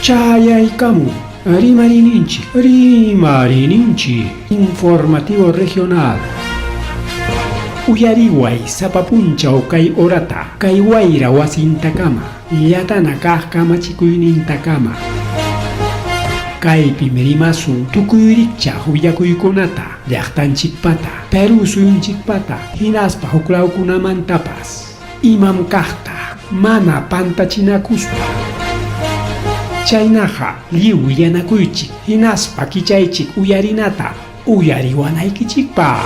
Chayaykamun Rimariyninchik, Rimariyninchik, Informativo Regional. Uyariway sapa punchaw kay horata, kay wayra wasintakama, llatana kaq kamachikuynintakama. Kaypim rimasun tukuy rikchaq willakuykunata, llaqtanchikpata, Perú suyunchikpata, hinaspa huklawkunamantapas. Imam kaqta mana pantachinakuspa. Chaynaqa lliw willanakuychik hinaspa kichaychik uyarinata uyariwanaykichikpaq.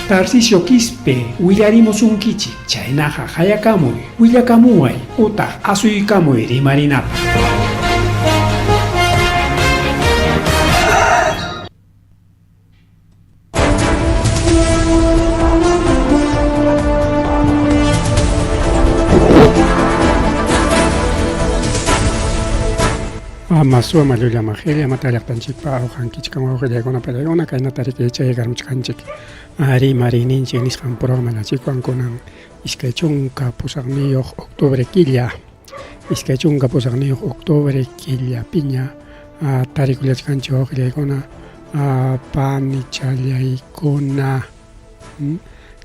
Tarcisio Quispe willarimusunkichik, chaynaqa qayakamuy, willakamuway utaq asuykamuy rimarinapaq. Ama suma llullama qilla mata llaqtanchikpa awqankichkan wawqillaykuna pallaykuna kaynata riki chaykarmuchkanchik rimariyninchik nisqan programa llachikwan kunan 28 octubre killa 28 octubre killapiña tarikullachkanchik wawqillaykuna panichallaykuna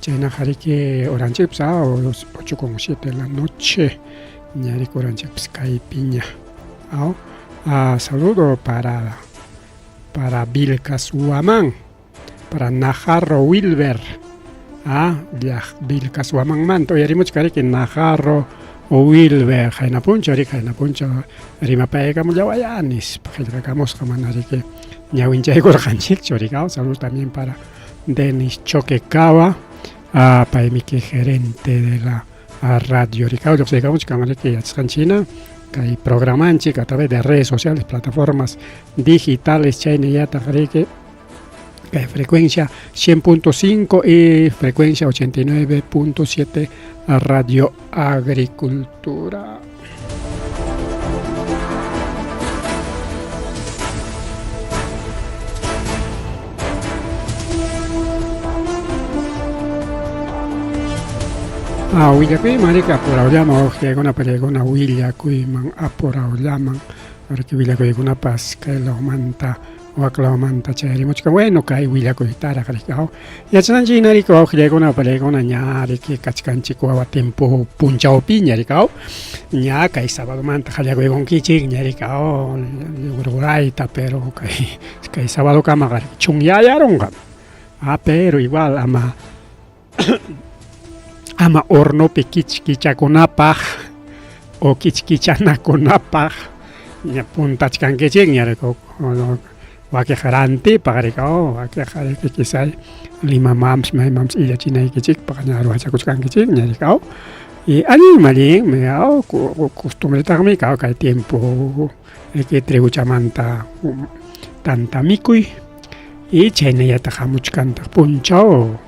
chaynaqa riki horanchikpas 8 con 7 de la noche ña riki horanchikpas kaypiña. Saludo para Vilcas Huamán, para Najarro Wilber, Vilcas Huamanmanta uyarimuchkan riki Najarro Wilber, qayna punchaw riki, qayna punchaw rimapayakamullawaya nispa qillqakamusqa, mana riki ñawinchaykurqanchikchu riki. Saludos también para Denis Choquecaba, paymi gerente de la radio riki. Lluqsiykamuchkan riki yachasqanchik kay programanchik a través de redes sociales, plataformas digitales, chaynallataq riki kay frecuencia 100.5 y frecuencia 89.7 Radio Agricultura. Willakuyman riki apurawllaman wawqillaykuna pallaykuna, willakuyman apurawllaman riki, willakuykunapas kay lawmanta wak lawmanta chayarimuchkan. Bueno, kay willakuytaraq riki yachananchik hina riki, wawqillaykuna pallaykuna, ña riki kachkanchik wawa tiempo punchawpiña riki, ña kay sabadomanta qallakuykunkichik ña riki rurayta, pero kay sabadokamaqa chunyayarunqa, pero igual ama hornopi kichkichakunapaq o kichkichanakunapaq ña puntachkankichikña riki, wakiqa rantipaq riki, wakiqa riki quizá Limamanpas maymanpas illachinaykichikpaq ña ruwachakuchkankichikña riki. Y allinmi, allinmi, costumbretaqmi kay tiempo riki triguchamanta tanta mikuy, y chaynallataq hamuchkantaq punchaw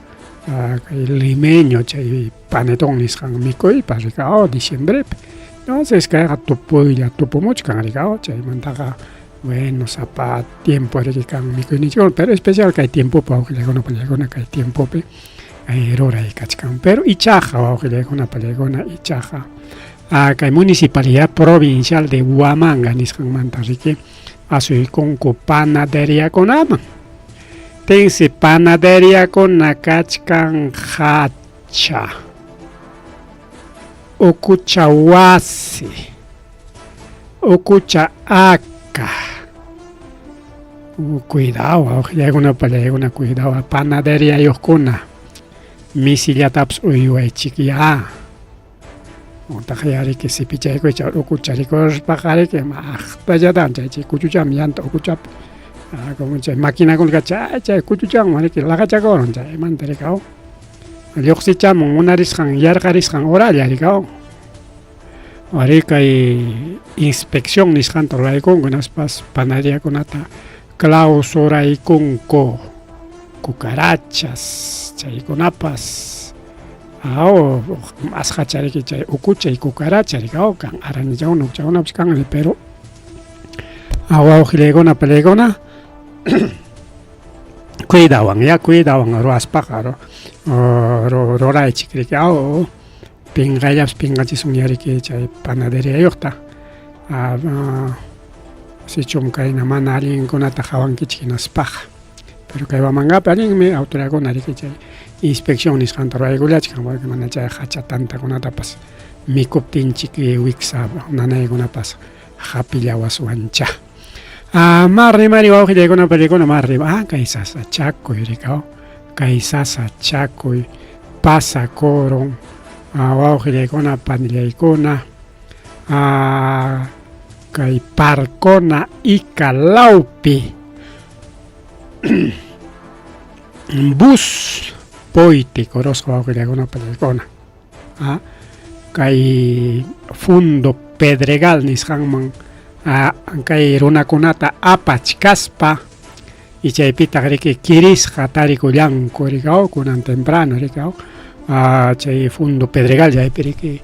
kay limeño chay panetón nisqan mikuypas riki, diciembrepi. Entonces kayqa tupuylla tupumuchkan riki. Chaymantaqa, bueno, sapa tiempo riki kan mikuyninchikkuna, pero especial kay tiempopi, wawqillaykuna pallaykuna, kay tiempopi ruray kachkan. Pero ichaqa, wawqillaykuna pallaykuna, ichaqa kay Municipalidad Provincial de Huamanga nisqanmanta riki asuykunku panaderiakunaman. Tensi panaderiakuna kachkan Hacha, Ukucha Wasi, Ukucha Aka. Cuidado, wawqillaykuna pallaykuna, cuidado, panaderiyayuqkuna, misillatapas uywaychik ya. Utaq ya riki sipichaykuy ukucha rikuruspaqa riki maqtallatan chay kuchucham yanta ukuchapi, como chay maquinakunaka chay kuchuchanwan riki laqachakurun, chaymanta riki lluqsichamun munarisqan yarqarisqan horalla riki. Ari kay inspección nisqanta ruraykunku, hinaspas panaderiakunata clausuraykunku, cucarachas chaykunapas asqacha riki chay ukucha y cucaracha riki, kan arañachakuna ukuchakunapas kan, pero wawqillaykuna pallaykuna, cuidawan ya, cuidawan ruwaspaqa ruraychik riki. Pinqayllapas pinqachisun ya riki chay panaderiyayuqta. Sichum kayna mana allinkunata qawankichik hinaspaqa. Pero kay Huamangapi allinmi autoridadkuna riki chay inspección nisqanta ruraykullachkan, porque mana chay hacha tantakunatapas mikuptinchik wiksa nanaykunapas hapillawaswancha. Ah, marri mari wawqillaykuna pallaykuna marri ah kay sasachakuy rikaw kay sasachakuy pasakurun ah, wawqillaykuna panillaykuna ah, kay Parcona Ica lawpi bus poytikurusqa wawqillaykuna pallaykuna ah, kay Fundo Pedregal nisqanman ah, kay runakunata apachkaspa y chaypitaq riki kirisqa tarikullanku rikaw kunan temprano rikaw ah, chay Fundo Pedregal chaypi riki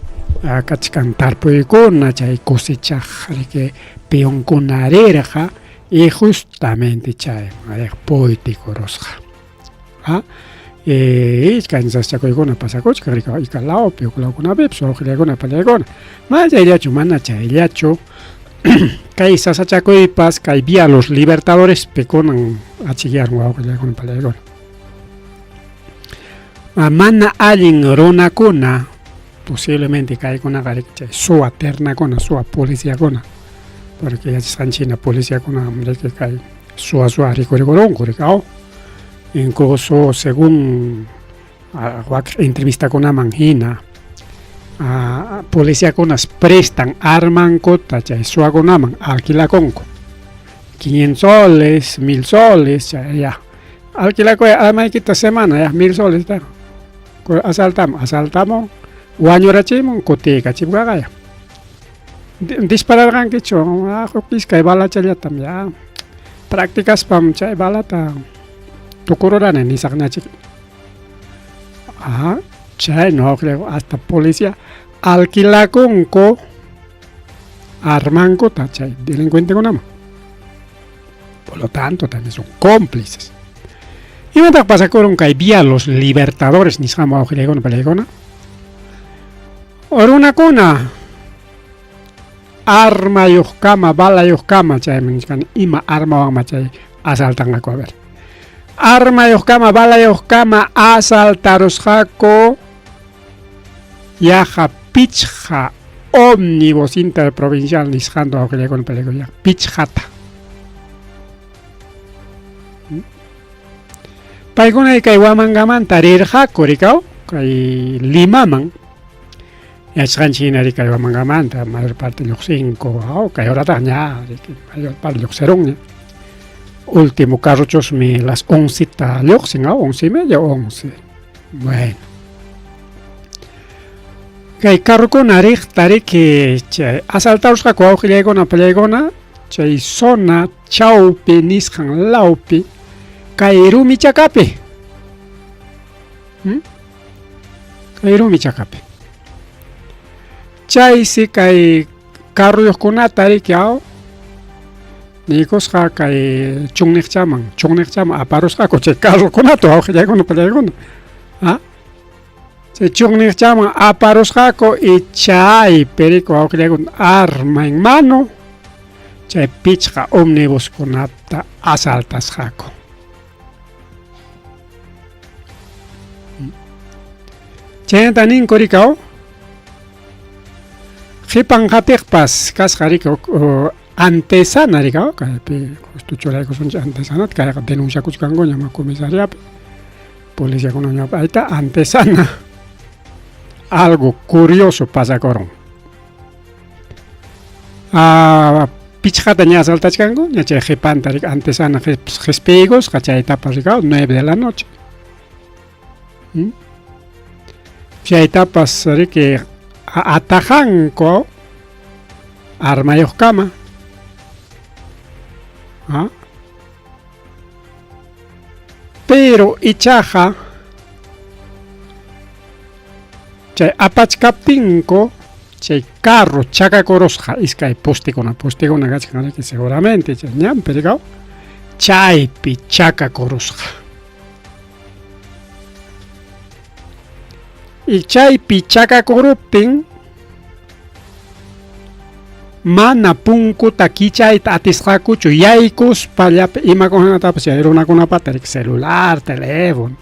ah, kachkan tarpuykuna chay cosechaq riki peonkuna rirqa y justamente chayman riq puytikurusqa ah, iskay sasachakuykuna pasakuchkan rikaw Ica lawpi huk lawkunapipas wawqillaykuna pallaykuna mana chayllachu mana chayllachu kay sasachakuypas kay vía Los Libertadorespi kunan achikyarun wawqillaykuna pallaykuna mana allin runakuna posiblemente kaykunaqa riki chay suwa ternakuna suwa policiakuna porque yachasqanchik hina policiakuna riki kay suwa suwa rikurikurunku riki aw incluso según wak entrevistakunaman hina policiakunas prestan armankuta chay suwakunaman alquilakunku 500 soles 1000 soles chay ya alquilakuy armaykita semana ya 1000 soles ta asaltamos asaltamos wañurachimun kutiykachipkaqa ya dispararqankichu huk iskay balachallatam ya practicaspam chay balata tukururani nisaqñachik Ajá, chay no creo hasta policía alquilakunku armankuta chay delincuentekunaman por lo tanto también son cómplices imataq pasakurun kay vía Los Libertadores nisqanman wawqillaykuna pallaykuna runakuna armayuqkama balayuqkama chayman nichkani ima armawanma chay asaltanqaku a ver armayuqkama balayuqkama asaltarusqaku yaqa pichqa ómnibus interprovincial nisqanta wawqillaykuna pallaykuna pichqata paykuna kay Huamangamanta rirqaku rikaw kay Limaman yachasqanchik hina kay Huamangamanta mayor parte lluqsinku aw kay horataq ña mayor parte lluqsirunña último carrochusmi las 11 ta lluqsin aw once y media once bueno kay carrokuna riqta riki chay asaltarusqaku wawqillaykuna pallaykuna chay zona chawpi nisqan lawpi kay rumi chakapi kay rumi chakapi chaysi kay carroyuqkunata riki aw niykusqa kay chunniqchaman chunniqchaman aparusqaku chay carrokunata wawqillaykuna pallaykuna ah chay chunniqchaman aparusqaku y chaypi riki wawqillaykuna arma en mano chay pichqa omnibuskunata asaltasqaku chaynata ninku rikaw qhipan qatiqpas kasqa rika antesana rikaw kaypi justo churaykusunchik antesanata kayqa denunciakuchkankuña ma comisariapi policiakuna ñawpa ahí antesana algo curioso pasakurun ah, pichqata ña asaltachkanku ña chay qhipanta rika antesana qhispiykusqa chaytapas rikaw 9 de la noche chaytapas riki atajanku armayuqkama ah. Pero ichaqa chay apachkaptinku chay carro chakakurusqa iskay postekuna postekuna kachkan riki seguramente chay ñanpi rikaw chaypi chakakurusqa y chaypi chakakuruptin Mana punkuta kichayta atisqakuchu yaykuspa llapa imakunatapas chay runakunapata riki celular, teléfono.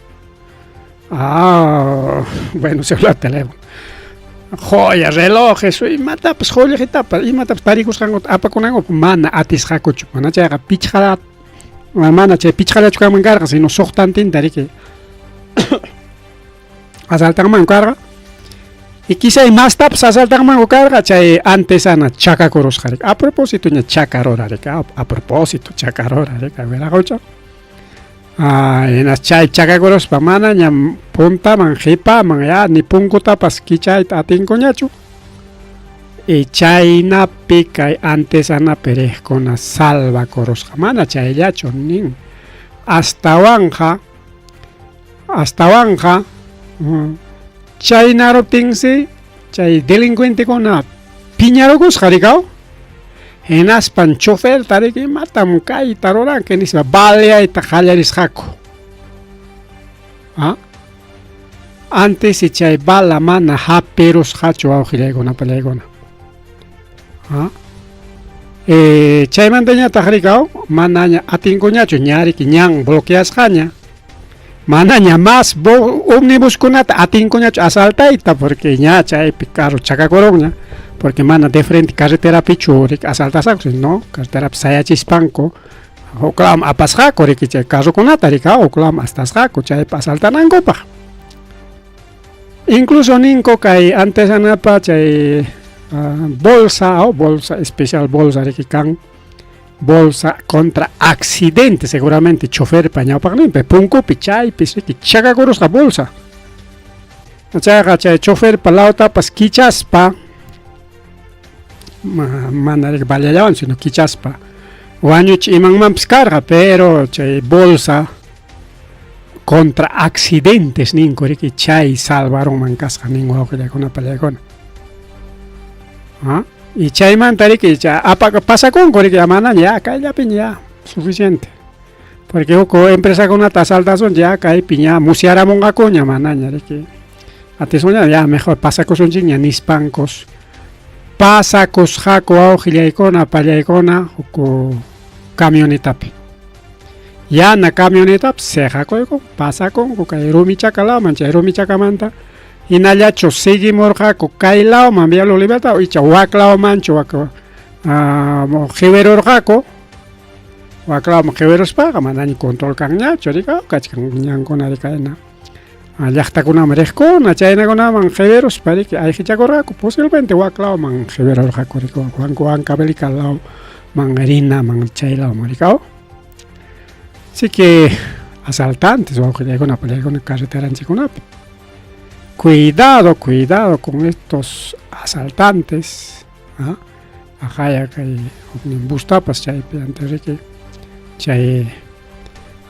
Ah, bueno, celular, teléfono. Joya, relojes, imatapas qullqitapas, imatapas tarikusqankuta apakunankupa mana atisqakuchu. Mana chayqa pichqa mana chay pichqallachu kanman karqa, sino suqtantinta riki asaltanmanku karqa. Y quizá mastapas asaltanmanku karqa chay antesana chakakurusqa riki. A propósito ña chakarura riki, a propósito chakarura riki, wiraqocha. Ah, hinas chay chakakuruspa manaña puntaman qipaman ya ni punkutapas kichayta atinkuñachu. Y chaynapi kay antesanapi riqkuna salvakurusqa mana chayllachu nin astawanqa astawanqa chaynaruptinsi chay delincuentekuna piñarukusqa rikaw hinaspan choferta riki imatam kayta ruranki nispa baleayta qallarisqaku ah antesi chay bala mana hapirusqachu wawqillaykuna pallaykuna ah eh, chaymantañataq rikaw manaña atinkuñachu ña riki ñan bloqueasqaña manaña más omnibuskunata atinkuñachu asaltayta porque ña chaypi carro chakakurunña porque mana de frente carreterapichu riki asaltasqaku sino carreterapi sayachispanku huklaman apasqaku riki chay carrokunata riki huklaman astasqaku chaypi asaltanankupaq incluso ninku kay antesanapa chay bolsa o bolsa especial bolsa riki kan bolsa contra accidente seguramente choferpa ñawpaqninpi punkupi chaypis riki chakakurusqa bolsa chayqa chay choferpa lawtapas kichaspa mana riki balallawan sino kichaspa wañuchi imanmanpas karqa pero chay bolsa contra accidentes ninku riki chay salvarunman kasqa nin wawqillaykuna pallaykuna ¿Ah? Y chaymanta riki apa pasakunku riki manaña ya kayllapiña ya suficiente porque huk empresakunata asaltasun ya kaypi ña musyaramunqakuña manaña riki atisunña ya mejor pasakusunchikña nispankos pasakusqaku wawqillaykuna pallaykuna huk camionetapi yana camionetapi seqakuyku pasakunku kay Rumichaca lawman chay Rumichacamanta hinallachu seguimurqaku kay lawman Vía Libertad icha wak lawmanchu wak qiwirurqaku wak lawman qiwiruspaqa manaña control kanñachu rika kachkan ñankuna rikayna llaqtakunaman riqkuna chaynakunaman qiwiruspa riki ayqichakurqaku posiblemente wak lawman qiwirurqaku riki Huancavelica lawman rinaman chay lawman rikaw así que asaltantes wawqillaykuna pallaykuna carreteranchikkunapi cuidado cuidado con estos asaltantes ¿ah? Aqaya kay huknin bustapas chaypi antes riki chay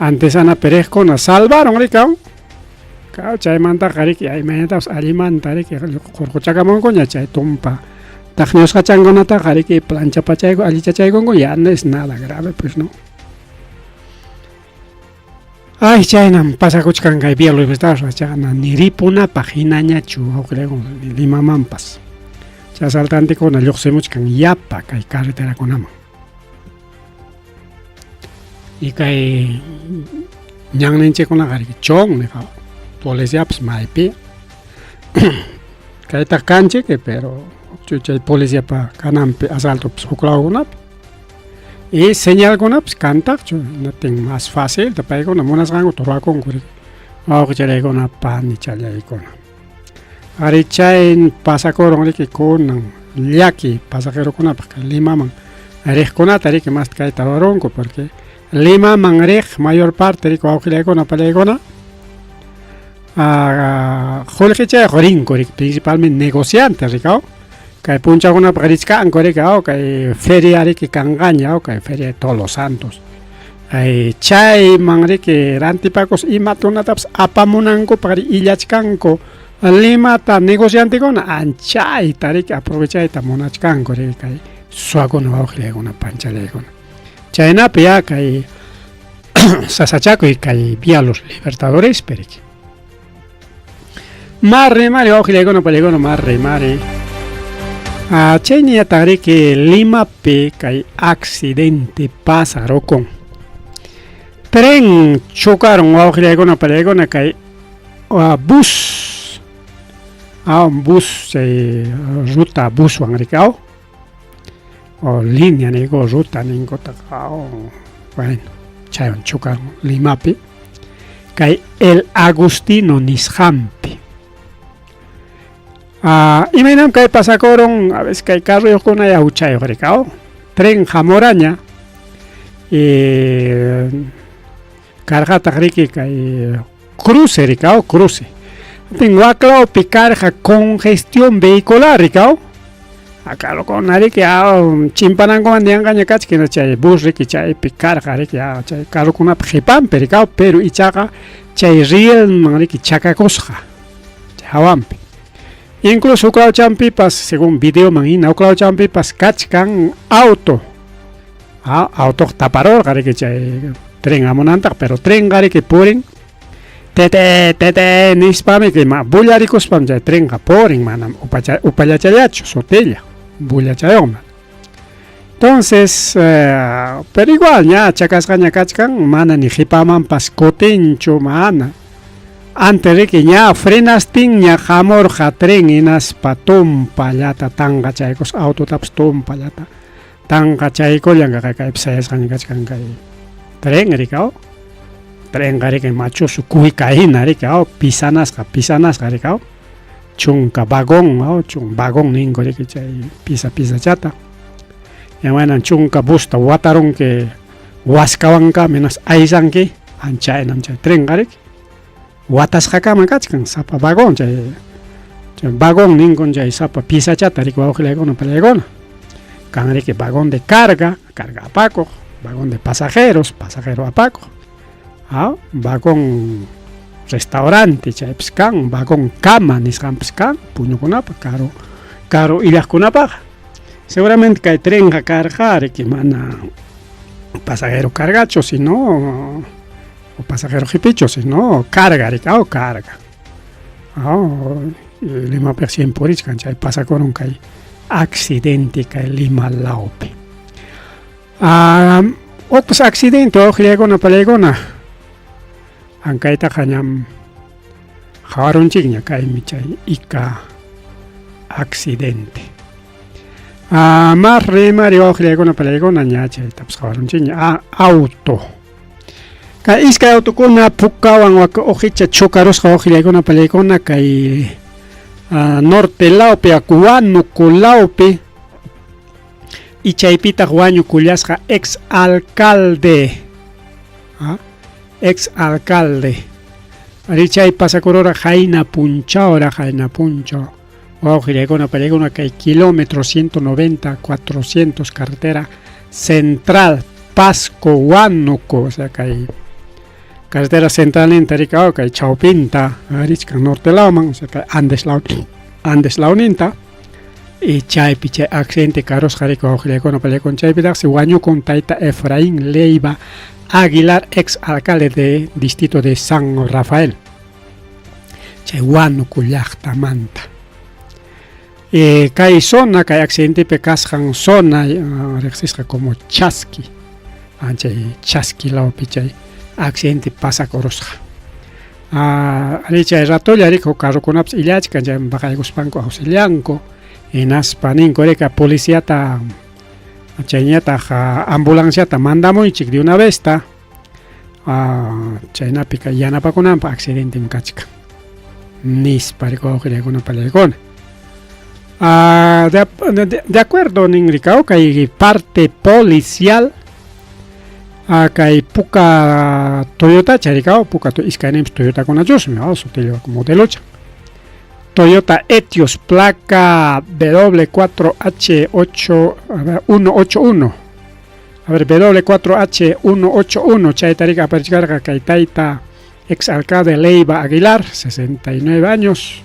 antesanapi riqkuna salvaron rikaw chaymantaqa riki imaynatapas allimanta riki qurquchakamunkuña chay tumpa taqñusqachankunataqa riki planchapachayku allichachaykunku ya no es nada grave pues no. Ay chaynam pasakuchkan kay Vía Libertad chana ni ripunapaq hinañachu wawqillaykuna ni Limamanpas chay asaltantekuna lluqsimuchkan yapa kay carreterakunaman y kay ñanninchikkunaqa riki chunniq policiapas maypi kaytaq kanchik pero chay policiapa kananpi asaltopas huk lawkunapi y señalkunapas kantaqchu hinaptin más facilta paykuna munasqankuta ruwakunku riki wawqichalaykuna panichalaykuna ari chay pasakurun riki kunan llaki pasajerokunapaq kay Limaman riqkunata riki masta kayta ruwarunku porque Limaman riq mayor parte riki wawqillaykuna pallaykuna qullqichayuq rinku riki principalmente negociantes rikaw kay punchawkunapaq richkanku riki aw kay feria riki kanqaña aw kay feria de Todos los Santos ay chayman riki rantipakus imakunatapas apamunankupaq illachkanku Limata negociantekuna anchayta riki aprovechayta munachkanku riki kay suwakuna wawqillaykuna panchallaykuna chaynapi ya kay sasachakuy kay Vía Los Libertadorespi riki Mari, mari, wawqillaykuna pallaykuna, mari, mari. Ah, chayñataq riki Limapi kay accidente pasarukun. Tren chocaron wawqillaykuna parillaykuna kay bus bus chay ruta buswan riki aw o línea niyku ruta ninkutaq bueno chaywan chocaron Limapi kay El Agustino nisqanpi. Imaynam kay pasakurun a veces kay carroyuqkuna ya huchayuq riki aw tren hamuraña y karqataq riki kay cruce riki aw cruce hinaptin waklawpi karqa congestión vehicular riki aw carrokuna riki aw chimpanankumanta yanqaña kachkan hina chay bus riki chaypi karqa riki chay carrokunapa qipanpi riki aw pero ichaqa chay rielman riki chakakusqa hawanpi. Incluso huk lawchanpipas, según videoman hina, huk lawchanpipas kachkan auto. Ah, autoqa taparurqa riki chay tren hamunantaq, pero trenqa riki purin tete tete nispami ma bullarikuspan chay trenqa purin, manam upacha upallachallachu, sutilla, bullachayuqman. Entonces, pero igual ña chakasqaña kachkan, mana ni qipamanpas kutinchu, mana. Antes riki ña frenastinña hamurqa tren hinaspa tumpallata tanqachaykusqa, autotapas tumpallata tanqachaykullan kaypi sayasqaña kachkan kay tren riki aw. Trenqa riki machusu kuika hina riki aw, pisanasqa pisanasqa riki aw. Chunka vagón aw, chunka vagón ninku riki chay pisa pisachata. Imaynan chunka busta watarunki waskawankama hinaspa aysanki anchaynam chay trenqa riki. Watasqakama kachkan sapa vagón chay chay vagón ninkun chay sapa pisachata riki wawqillaykuna parillaykuna. Kan riki vagón de carga, carga apakuq, vagón de pasajeros, pasajero apakuq, aw vagón restaurante chaypis kan, vagón cama nisqanpis kan puñukunapaq karu karu illaqkunapaq. Seguramente kay trenqa karqa riki mana pasajero cargachu sino o pasajero qipichu sino carga riki aw carga. Aw Limapiqa siempre purichkan chay pasakurun kay accidente kay Lima lawpi. Hukpas accidente wawqillaykuna parillaykuna ankaytaqa ñam qawarunchikña kaymi chay Ica accidente. Mas rimari wawqillaykuna parillaykuna ña chaytapas qawarunchikña auto. Kay iskay autokuna pukawan wak uqicha chocarusqa wawqillaykuna parillaykuna kay norte lawpi Huánuco lawpi y chaypitaq wañukullasqa ex alcalde ex alcalde ari chay pasakurura qayna punchawraq qayna punchaw wawqillaykuna parillaykuna kay kilómetro 190 400 carretera central Pasco Huánuco o sea kay carretera central ninta riki kay chawpinta richkan norte lawman o sea kay Andes law Andes lawninta y chaypi chay accidente karusqa riki wawqillaykuna parillaykuna chaypitaqsi wañukun tayta Efraín Leiva Aguilar ex alcalde de distrito de San Rafael chay Huánuco llaqtamanta. Kay zona kay accidentepi kasqan zona riqsisqa como Chasqui chay Chasqui lawpi chay accidente pasakurusqa. Ari chay ratolla riki huk carrokunapas illachkan chayman paqaykuspanku auxilianku hinaspa ninku rika policiata chayñataq ambulanciata mandamuychik de una vezta chaynapi kay yanapakunanpaq accidentem kachkan nispa riki wawqillaykuna parillaykuna. De acuerdo nin rikaw kay parte policial kay puka Toyotacha rikaw puka iskayninpas Toyotakunachusmi sutilla modelocha. Toyota Etios placa W4H8 a ver, 181. A ver, W4H181 chayta riki aparichkarqa kay tayta ex alcalde Leiva Aguilar, 69 años.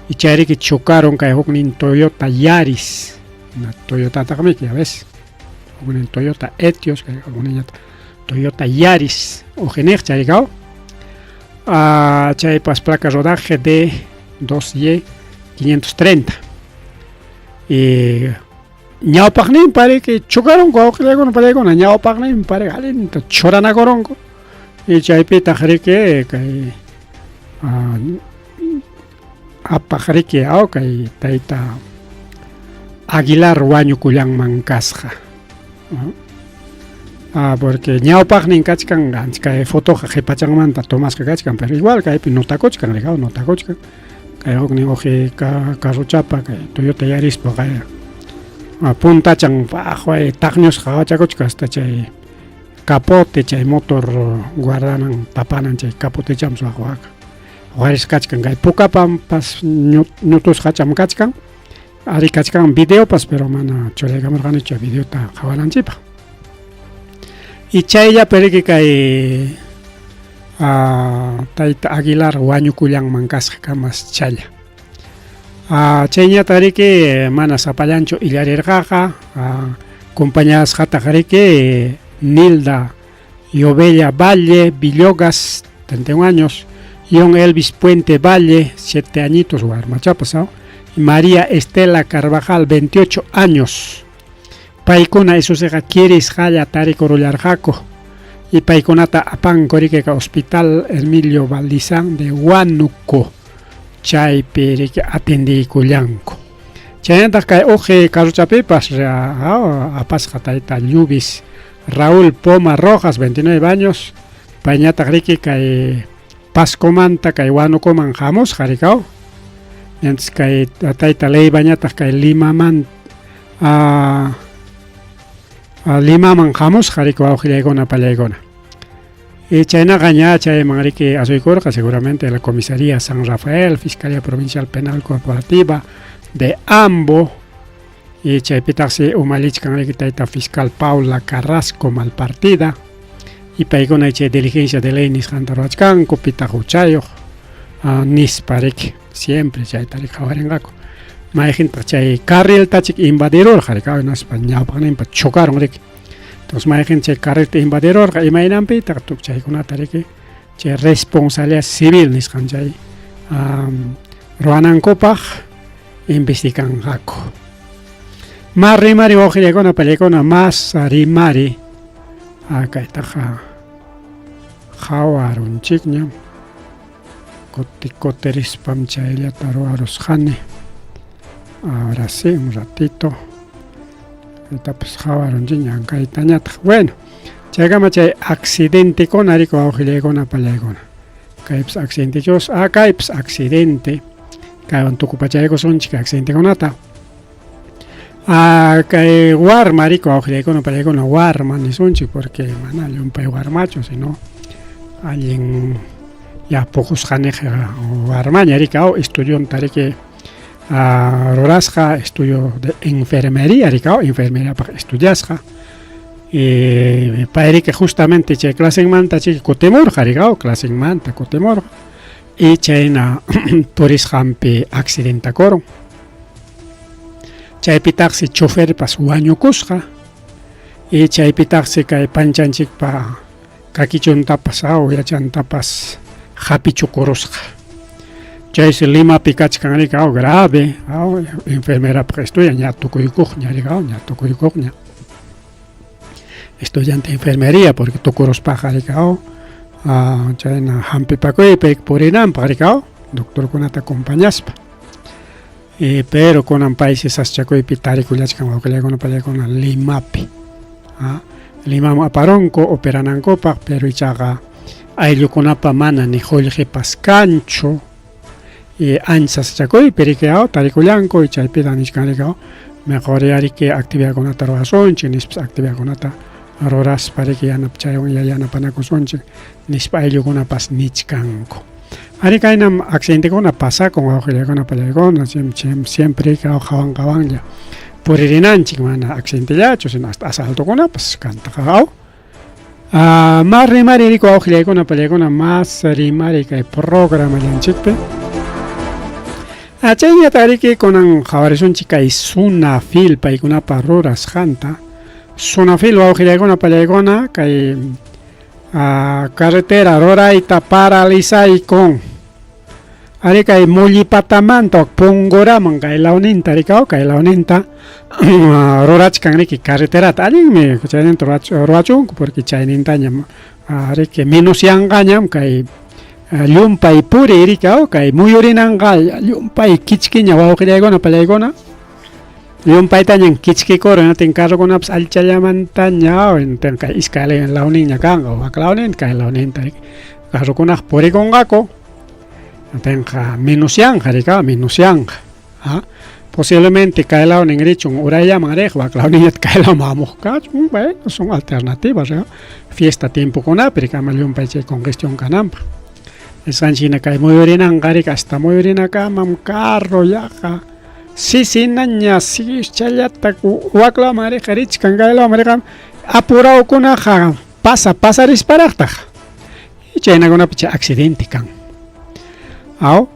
Y chay riki chocaron kay huknin Toyota Yaris. Una Toyotataqmi, ya ves. Huknin Toyota Etios, kay hukninñataq Toyota Yaris. Uqiniq chay rikaw. Chaypas placa rodaje de 2Y 530. Y ñawpaqninpa riki chocarunku wawqillaykuna pallaykuna ñawpaqninpa riki allinta churanakurunku y chaypitaq riki kay apaq riki aw kay tayta Aguilar wañukullanman kasqa. Ah, porque ñawpaqnin kachkan kay fotoqa qhipachanmanta tomasqa kachkan, pero igual kaypi notakuchkan, rikaw notakuchkan. Kay huknin uqi carrochapa kay Toyota Yarispa kay puntachan paqway taqñusqa qawachakuchkan hasta chay capote chay motor guardanan tapanan chay capotecham suwaqwaqa waris kachkan kay pukapampas ñutusqacham kachkan ari kachkan videopas pero mana churaykamurqanichu videota qhawananchikpaq y chayllapi riki kay tayta Aguilar wañukullanman kasqa kamas challa chayñataq riki mana sapallanchu illarirqaqa compañasqataq riki Nilda Yovella Valle Villogas 31 años John Elvis Puente Valle 7 añitos warmachapas y María Estela Carvajal 28 años paykuna isusiqa kirisqalla tarikurullarqaku y paykunata apanku riki hospital Hermilio Valdizán de Huánuco chaypi riki atendiykullanku chaynataq kay uqi carrochapipas apasqa tayta Llubis Raúl Poma Rojas 29 años payñataq riki kay Pascomanta kay Huánucoman hamusqa rikaw entonces kay tayta Leybañataq kay Limaman Limaman hamusqa riki wawqillaykuna pallaykuna y chaynaqa ña chayman riki asuykurqa seguramente la comisaría San Rafael, Fiscalía Provincial Penal Corporativa de Ambo y chaypitaqsi umallichkan riki tayta fiscal Paula Carrasco Malpartida y paykuna chay diligencia de ley nisqanta ruwachkanku pitaq huchayuq nispa riki siempre chayta riki qhawarinqaku mayqintaq chay carriltachik invadirurqa riki hinaspa ñawpaqninpa chocarun riki entonces mayqin chay carrilta invadirurqa imaynanpitaq tukuy chaykunata riki chay responsabilidad civil nisqan chay ruwanankupaq investiganqaku mas rimari wawqillaykuna pallaykuna mas rimari kaytaqa qhawarunchikña kuti kutirispam chayllata ruwarusqani ahora sí un ratito kaytapas qhawarunchikña kaytañataq bueno chaykama chay accidentekuna riki wawqillaykuna pallaykuna kaypas accidentechus kaypas accidente kaywan tukupachaykusunchik accidentekunata kay warma riki wawqillaykuna pallaykuna warma nisunchik porque mana llumpay warmachu sino allin ya puqusqaniqa warmaña riki aw estudionta riki rurasqa estudio de enfermería riki aw enfermeriapaq estudiasqa y pay riki justamente chay clasenmanta chiki kutimurqa riki aw clasenmanta kutimurqa y chayna purisqanpi accidentakurun chaypitaqsi choferpas wañukusqa y chaypitaqsi kay panchanchikpa kakichuntapas aw yachantapas hapichukurusqa chaysi Limapi kachkan riki aw grave aw enfermerapaq estudian ña tukuykuqña riki aw ña tukuykuqña estudiante enfermería porque tukuruspaqa riki aw chayna hampipakuypi purinanpaq riki aw doctorkunata acompañaspa pero kunan paysi saschakuypi tarikullachkan wawqillaykuna pallaykuna Limapi Limaman aparunku operanankupaq pero ichaqa ayllukunapa mana ni qullqipas kanchu y ancha sasachakuypi riki aw tarikullanku y chaypita nichkan riki aw mejor riki actividadkunata ruwasunchik nispas actividadkunata ruraspa riki chaywan yanapanakusunchik nispa ayllukunapas nichkanku ari kaynam accidentekuna pasakun wawqillaykuna pallaykuna siempre riki aw qawan qawanlla puririnanchik mana accidentellachu sino hasta asaltokunapas kantaqa aw mas rimari riki wawqillaykuna pallaykuna mas rimari kay programallanchikpi chayñataq riki kunan qhawarisunchik kay Sunafil paykunapa rurasqanta Sunafil wawqillaykuna pallaykuna kay carretera rurayta paralizaykun. Ari kay Mollipatamanta Pongoraman kay lawninta rikaw kay lawninta rurachkan riki carreterata allinmi chayninta ruwachunku porque chaynintañam riki menosyanqañam kay llumpay puriy rikaw kay muyurinanqa llumpay kichkiña wawqillaykuna pallaykuna llumpaytañan kichkikurun hinaptin carrokunapas allichallamantaña hinaptin kay iskay lawninña kanqa wak lawninta kay lawninta carrokunaqa purikunqaku. Tenqa menosyanqa rika menosyanqa ah posiblemente kay lawnin richun urayllaman riq wak lawninñataq kay lawman hamuq kachun bueno son alternativas fiesta tiempokunapi rika ama llumpay chay congestión kananpaq nisqanchik hina kay muyurinanqa rika hasta muyurinakamam carro yaqa sisinaña sischallata wak lawman riqqa richkan kay lawman riqqa apurawkunaqa pasa pasarisparaqtaq Chaynakunapi chay accidente kan. Aw?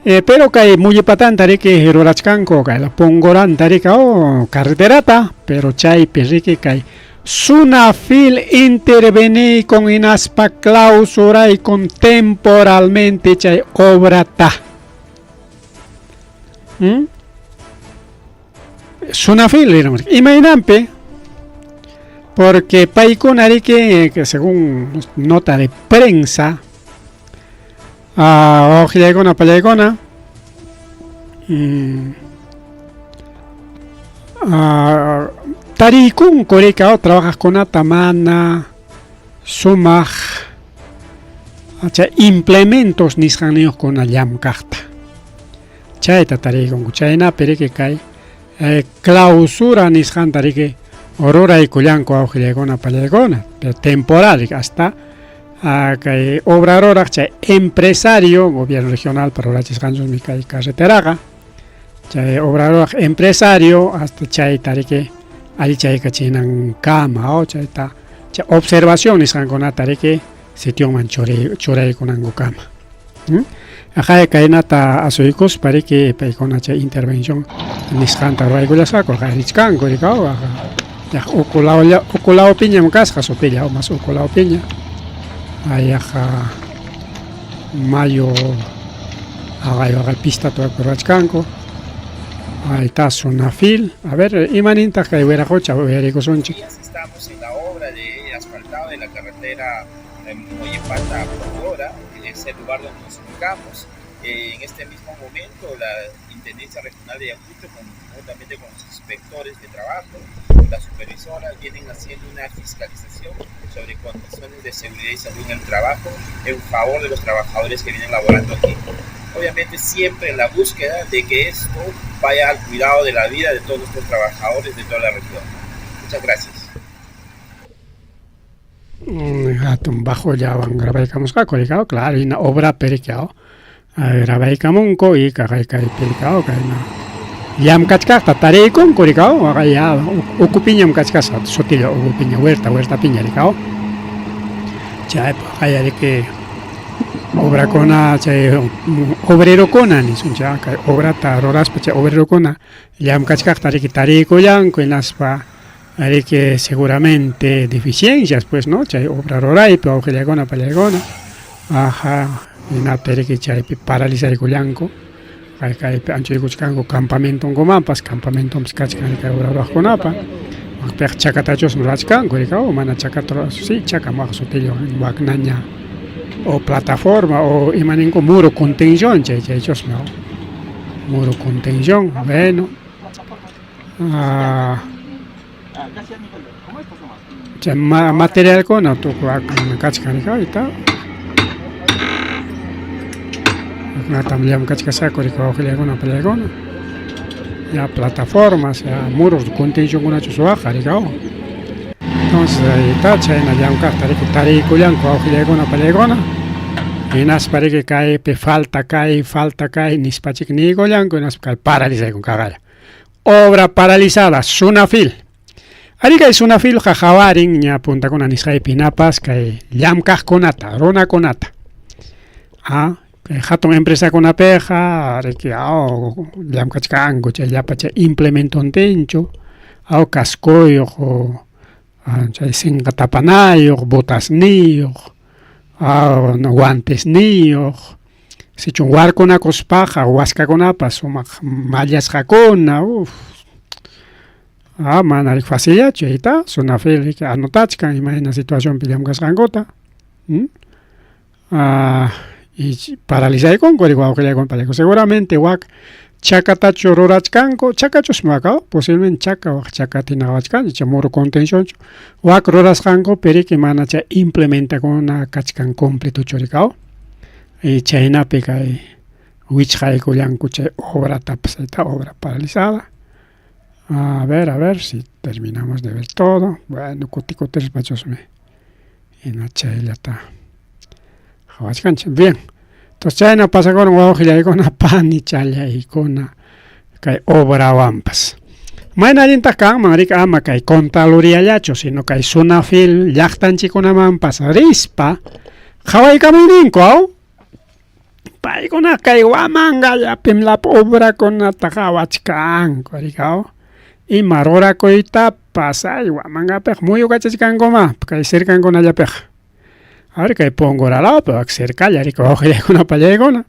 Pero kay Mullipatanta riki rurachkanku kay la Pongoranta riki aw carreterata, pero chaypi riki kay Sunafil interveniykun hinaspa clausuraykun temporalmente chay obrata. ¿Mm? Sunafil imaynanpi porque paykuna riki según nota de prensa wawqillaykuna pallaykuna tariykunku riki trabajaqkunata mana sumaq chay implementos nisqanniyuqkuna llamkaqta. Chayta tariykunku. Chaynapi riki kay clausura nisqanta riki ruraykullanku awqillaykuna pallaykuna, pero temporal riki hasta kay obra ruraq chay empresario gobierno regionalpa rurachisqanchikmi kay carreteraqa, chay obra ruraq empresario hasta chayta riki allichaykachinankama o chayta chay observación nisqankunata riki sitionman churaykunankukama. Aqaya kaynata asuykuspa riki paykuna chay intervención nisqanta ruraykullasqaku richkanku rikaw yaq uku lawlla uku lawpiñam kasqa sutilla mas uku lawpiña ayaqa mayo aqay waqay pistata rurachkanku ahí está Sunafil a ver imanintaq kay wiraqocha uyarikusunchik. Estamos en la obra de asfaltado de la carretera Mollepata Pongora, es el lugar donde nos ubicamos. En este mismo momento, la Intendencia Regional de Ayacucho, conjuntamente con los inspectores de trabajo, las supervisoras, vienen haciendo una fiscalización sobre condiciones de seguridad y salud en el trabajo en favor de los trabajadores que vienen laborando aquí. Obviamente siempre en la búsqueda de que esto vaya al cuidado de la vida de todos nuestros trabajadores de toda la región. Muchas gracias. Hatun bajollawan grabaykamusqaku rikaw claro hina obrapi rikaw grabaykamunku y kaqaykaypi rikaw kayna llamkachkaqta tariykunku rikaw ya ukupiñam kachkasqa sutilla ukupiña huerta huertapiña rikaw chaypi waqaya riki obrakuna chay obrerokuna nisunchik kay obrata ruraspa chay obrerokuna llamkachkaqta riki tariykullanku hinaspa riki seguramente deficiencias pues no chay obra ruraypi wawqillaykuna pallaykuna aja hinaptin riki chaypi paralizaykullanku kay kaypi anchuykuchkanku campamentonkumanpas campamentonpas kachkan kay obra ruraqkunapa wakpiqa chakatachusmi rurachkanku rikaw mana chakata si chakam wak sutillo waknaña o plataforma o imaninku muro contención chay chaychusmi muro contención bueno chay materialkuna tukuy kachkan rika Waknatam llamkachkasqaku rika wawqillaykuna pallaykuna ya plataformas ya muros de contencionkunachus waqa rikaw entonces ahí chayna llamkaqta riki tariykullanku wawqillaykuna pallaykuna hinaspa riki kaypi falta kay falta kay nispachik niykullanku hinaspa kay paralizaykun kaqalla obra paralizada Sunafil Ari kay Sunafilqa qawarin ña puntakuna nisqaypi hinapas kay llamkaqkunata runakunata kay hatun empresakunapiqa riki llamkachkanku chay llapa chay implementontinchu aw cascoyuq o chay sinqa tapanayuq botasniyuq guantesniyuq. Sichum warkunakuspaqa waskakunapas sumaq mallasqakuna, uf. Ah, mana riki facillachu chayta Sunafil riki anotachkan imayna situacionpi llamkasqankuta. ¿Mm? Ah, y paralizaykunku riki wawqillaykuna pallaku. Seguramente wak chakatachu rurachkanku, chakachusmi wak, posiblemente chaka wak chakata hina qawachkanchik, chay muro contencionchu. Wak rurasqankupi riki mana chay implementakuna kachkan completochu riki, aw. Y chaynapi kay wichqaykullanku chay obratapas, esta obra paralizada. A ver si terminamos de ver todo. Bueno, kuti kutispachusmi hina chayllata qawachkanchik. Bien. Entonces chayna pasakurun wawqillaykuna panichallaykuna kay obrawanpas. Mayna allintaq kanman riki ama kay Contraloriallachu, sino kay Sunafil llaqtanchikkunamanpas rispa qhawaykamuyninku, aw? Paykuna kay Huamangallapim lapa obrakunata qhawachkanku, riki, aw? Ima rurakuytapas ay Huamangapiqa muyukachachkankuma kay cercankunallapiqa. Ari kay Pongora lawpi wak cercalla riki wawqillaykuna pallaykuna.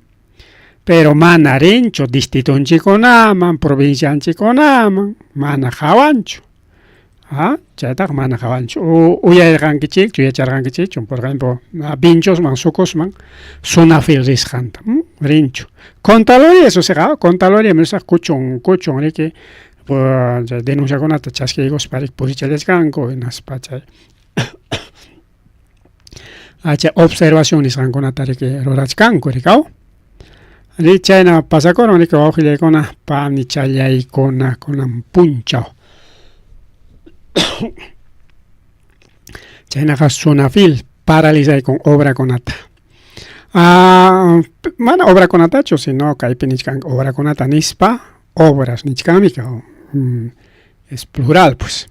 Pero mana rinchu distritunchikkunaman, provincianchikkunaman, mana qhawanchu. Ah, chaytaqa mana qhawanchu. Uyarirqankichikchu, yacharqankichikchu, por ejemplo, Vinchosman, Sucosman, Sunafil risqanta, rinchu. Contraloría eso siqa, Contraloría nisqa kuchun, kuchun riki, chay denunciakunata chaskiykuspa riki purichallachkanku hinaspa chay chay observación nisqankunata riki rurachkanku riki aw. Ri chayna pasakurun riki wawqillaykuna panichallaykuna kunan punchaw. Chaynaqa Sunafil paralizaykun obrakunata. Ah, mana obrakunatachu, sino kaypi nichkan obrakunata nispa, obras nichkanmi, es plural pues.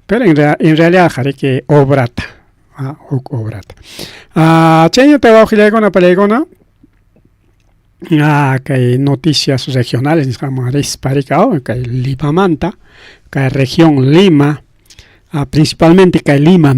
Pero en, en realidad riki obrata, ah, huk obrata. Ah, chayñata wawqillaykuna pallaykuna, ah, kay noticias regionales nisqanman rispa riki, kay Limamanta, kay región Lima, ah, principalmente kay Lima.